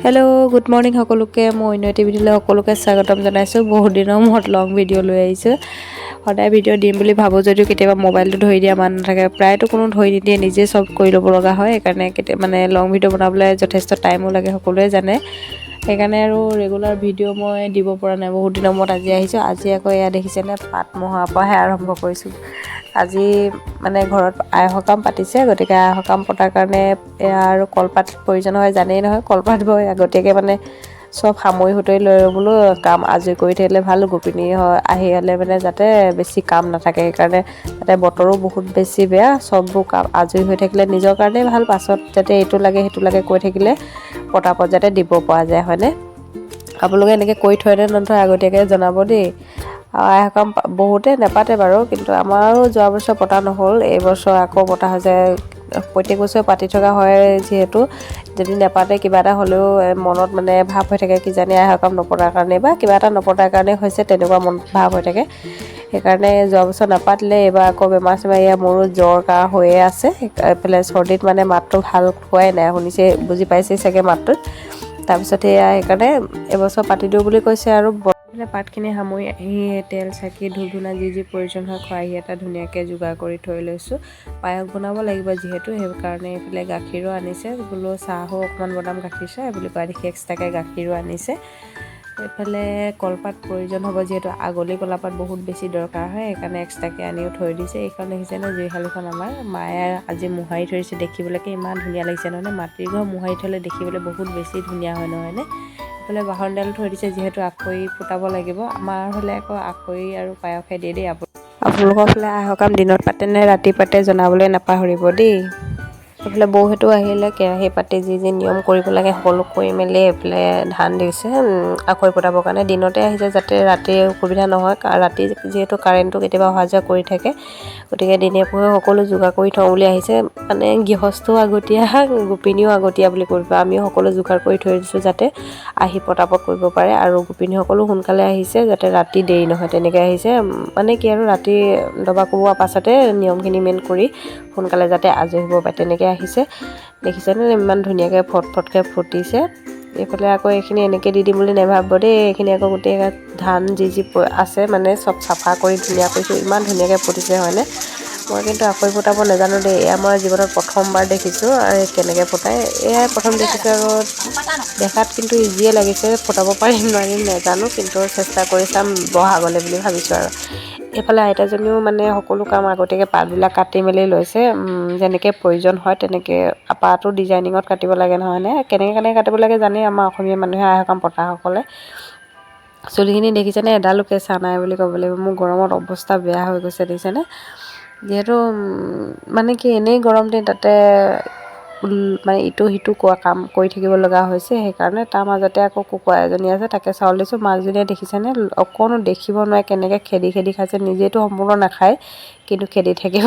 Hello', good morning সকলোকে। মই অন্য এটি ভিডিঅ'লৈ সকলোকে স্বাগতম জনাইছোঁ। বহুত দিনৰ মূৰত লং ভিডিঅ' লৈ আহিছোঁ। সদায় ভিডিঅ' দিম বুলি ভাবোঁ যদিও কেতিয়াবা মোবাইলটো ধৰি দিয়া মানুহ নাথাকে। প্ৰায়তো কোনো ধৰি নিদিয়ে, নিজে চব কৰি ল'ব লগা হয়। সেইকাৰণে কেতিয়া মানে লং ভিডিঅ' বনাবলৈ যথেষ্ট টাইমো লাগে, সকলোৱে জানে। সেইকাৰণে আৰু ৰেগুলাৰ ভিডিঅ' মই দিব পৰা নাই। বহুত দিনৰ মূৰত আজি আহিছোঁ। আজি আকৌ এয়া দেখিছেনে, পাত মোহোৱাৰ পৰাহে আৰম্ভ কৰিছোঁ। আজি মানে ঘৰত আই সকাম পাতিছে, গতিকে আই সকাম পতাৰ কাৰণে এয়া আৰু কলপাত প্ৰয়োজন হয়, জানেই নহয়। কলপাত মই আগতীয়াকৈ মানে চব সামৰি সুতৰি লৈ বোলো কাম আজৰি কৰি থাকিলে ভাল, গোপিনী হয় আহি হ'লে মানে যাতে বেছি কাম নাথাকে। সেইকাৰণে তাতে বতৰো বহুত বেছি বেয়া, চববোৰ কাম আজৰি হৈ থাকিলে নিজৰ কাৰণেই ভাল। পাছত যাতে এইটো লাগে, সেইটো লাগে কৈ থাকিলে পটাপট যাতে দিব পৰা যায়, হয়নে? আপোনালোকে এনেকৈ কৰি থয়নে নথয়, আগতীয়াকৈ জনাব দেই। আৰু আই সকাম বহুতে নেপাতে বাৰু, কিন্তু আমাৰো যোৱা বছৰ পতা নহ'ল, এইবছৰ আকৌ পতা হৈছে। প্ৰত্যেক বছৰে পাতি থকা হয় যিহেতু, যদি নেপাতে কিবা এটা হ'লেও মনত মানে ভাৱ হৈ থাকে, কিজানি আই সকাম নপতাৰ কাৰণে বা কিবা এটা নপতাৰ কাৰণে হৈছে, তেনেকুৱা মনত ভাৱ হৈ থাকে। সেইকাৰণে যোৱা বছৰ নাপাতিলে, এইবাৰ আকৌ বেমাৰ চেমাৰ, এয়া মোৰো জ্বৰ কাহ হৈয়ে আছে। এইফালে চৰ্দিত মানে মাতটো ভাল হোৱাই নাই, শুনিছে, বুজি পাইছেই চাগে মাতটোত। তাৰপিছত সেয়া সেইকাৰণে এইবছৰ পাতি দিওঁ বুলি কৈছে। আৰু এইফালে পাতখিনি সামৰি আহি তেল, চাকি, ধূপ ধূনা যি যি প্ৰয়োজন হয়, খৰাহী এটা ধুনীয়াকৈ যোগাৰ কৰি থৈ লৈছোঁ। পায়স বনাব লাগিব যিহেতু, সেইকাৰণে এইফালে গাখীৰো আনিছে। বোলো চাহো অকণমান বনাম, গাখীৰ চাহ বুলি কোৱা দেখি এক্সট্ৰাকৈ গাখীৰো আনিছে। এইফালে কলপাত প্ৰয়োজন হ'ব যিহেতু, আগলি কলাপাত বহুত বেছি দৰকাৰ হয়, সেইকাৰণে এক্সট্ৰাকৈ আনিও থৈ দিছে। এইখন দেখিছেনে জুইশালিখন, আমাৰ মায়ে আজি মোহাৰি থৈ দিছে। দেখিবলৈকে ইমান ধুনীয়া লাগিছে নহয়নে? মাটিৰ ঘৰ মোহাৰি থ'লে দেখিবলৈ বহুত বেছি ধুনীয়া হয়, নহয়নে? এইফালে বাহনডাল থৈ দিছে যিহেতু আখৈ ফুটাব লাগিব। আমাৰ হ'লে আকৌ আখৈ আৰু পায়সহে দিয়ে দেই। আপোনালোকৰ ফালে আই সকাম দিনত পাতেনে ৰাতি পাতে, জনাবলৈ নাপাহৰিব দেই। এইফালে বৌহঁতো আহিলে, কেৰাহী পাতি যি যি নিয়ম কৰিব লাগে সকলো কৰি মেলি এইফালে ধান দিছে আখৈ ফুটাবৰ কাৰণে। দিনতে আহিছে যাতে ৰাতি অসুবিধা নহয়। ৰাতি যিহেতু কাৰেণ্টটো কেতিয়াবা অহা যোৱা কৰি থাকে, গতিকে দিনে পোহৰে সকলো যোগাৰ কৰি থওঁ বুলি আহিছে। মানে গৃহস্থও আগতীয়া, গোপিনীও আগতীয়া বুলি কৰিব। আমিও সকলো যোগাৰ কৰি থৈ দিছোঁ যাতে আহি পটাপট কৰিব পাৰে। আৰু গোপিনীসকলো সোনকালে আহিছে যাতে ৰাতি দেৰি নহয়, তেনেকৈ আহিছে। মানে কি আৰু, ৰাতি দবা কোবোৱাৰ পাছতে নিয়মখিনি মেইন কৰি সোনকালে যাতে আজৰি হ'ব পাৰে, তেনেকৈ আহিছে। দেখিছেনে, ইমান ধুনীয়াকৈ ফট ফটকৈ ফুটিছে। এইফালে আকৌ এইখিনি এনেকৈ দি দিম বুলি নাভাবিব দেই। এইখিনি আকৌ গোটেই ধান যি যি আছে মানে চব চাফা কৰি ধুনীয়া কৰিছোঁ। ইমান ধুনীয়াকৈ ফুটিছে, হয়নে? মই কিন্তু আখৈ ফুটাব নাজানো দেই। এয়া মই জীৱনত প্ৰথমবাৰ দেখিছোঁ আৰু কেনেকৈ ফুটাই, এয়াই প্ৰথম দেখিছোঁ। আৰু দেখাত কিন্তু ইজিয়ে লাগিছে, ফুটাব পাৰিম নোৱাৰিম নাজানো, কিন্তু চেষ্টা কৰি চাম বহাগলৈ বুলি ভাবিছোঁ। আৰু এইফালে আইতাজনীও মানে সকলো কাম আগতীয়াকৈ পাতবিলাক কাটি মেলি লৈছে, যেনেকৈ প্ৰয়োজন হয় তেনেকৈ। পাতো ডিজাইনিঙত কাটিব লাগে, নহয়নে? কেনেকৈ কেনেকৈ কাটিব লাগে জানেই আমাৰ অসমীয়া মানুহে, আই সকাম পতাসকলে। চুলিখিনি দেখিছেনে, এডালো কেঁচা নাই বুলি ক'ব লাগিব। মোৰ গৰমত অৱস্থা বেয়া হৈ গৈছে, দেখিছেনে? যিহেতু মানে কি, এনেই গৰম দিন, তাতে মানে ইটো সিটো কোৱা কাম কৰি থাকিব লগা হৈছে, সেইকাৰণে। তাৰ মাজতে আকৌ কুকুৰা এজনী আছে, তাকে চাউল দিছোঁ। মাকজনীয়ে দেখিছেনে, অকণো দেখিব নোৱাৰে, কেনেকৈ খেদি খেদি খাইছে। নিজেতো সম্পূৰ্ণ নাখায়, কিন্তু খেদি থাকিব।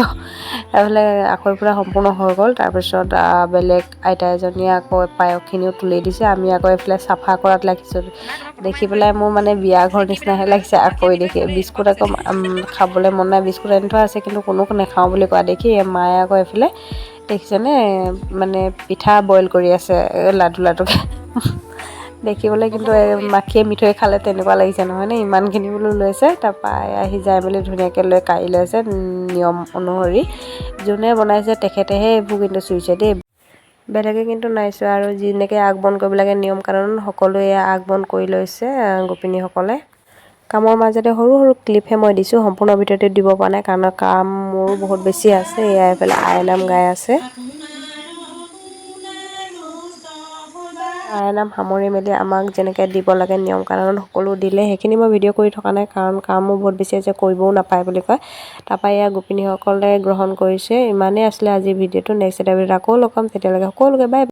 এইফালে আখৈ পূৰা সম্পূৰ্ণ হৈ গ'ল। তাৰপিছত বেলেগ আইতা এজনীয়ে আকৌ পায়সখিনিও তুলি দিছে। আমি আকৌ এইফালে চাফা কৰাত লাগিছোঁ। দেখি পেলাই মোৰ মানে বিয়া ঘৰ নিচিনাহে লাগিছে আখৈ দেখি। বিস্কুট আকৌ খাবলৈ মন নাই, বিস্কুট আনি থোৱা আছে, কিন্তু কোনো নাখাওঁ বুলি কোৱা দেখি মায়ে আকৌ এইফালে দেখিছেনে, মানে পিঠা বইল কৰি আছে লাডু লাডুকৈ। দেখিবলৈ কিন্তু মাখিয়ে মিঠৈ খালে তেনেকুৱা লাগিছে, নহয়নে? ইমানখিনি বোলো লৈছে। তাৰপৰা আহি যাই মেলি ধুনীয়াকৈ লৈ কাঢ়ি লৈছে নিয়ম অনুসৰি। যোনে বনাইছে তেখেতেহে এইবোৰ কিন্তু চুইছে দেই, বেলেগে কিন্তু নাই চোৱা। আৰু যেনেকৈ আগবন কৰিব লাগে নিয়ম কানুন, সকলোৱে আগবন কৰি লৈছে গোপিনীসকলে। কামৰ মাজতে সৰু সৰু ক্লিপহে মই দিছোঁ, সম্পূৰ্ণ ভিডিঅ'টো দিব পৰা নাই, কাৰণ কাম মোৰো বহুত বেছি আছে। এয়া এইফালে আইনাম গাই আছে। আইনাম সামৰি মেলি আমাক যেনেকৈ দিব লাগে নিয়ম কানুন সকলো দিলে। সেইখিনি মই ভিডিঅ' কৰি থকা নাই, কাৰণ কামো বহুত বেছি আছে, কৰিবও নাপায় বুলি কয়। তাৰপৰা এয়া গোপিনীসকলে গ্ৰহণ কৰিছে। ইমানেই আছিলে আজিৰ ভিডিঅ'টো। নেক্সট এটা ভিডিঅ'ত আকৌ লগ পাম, তেতিয়ালৈকে সকলোকে বাই।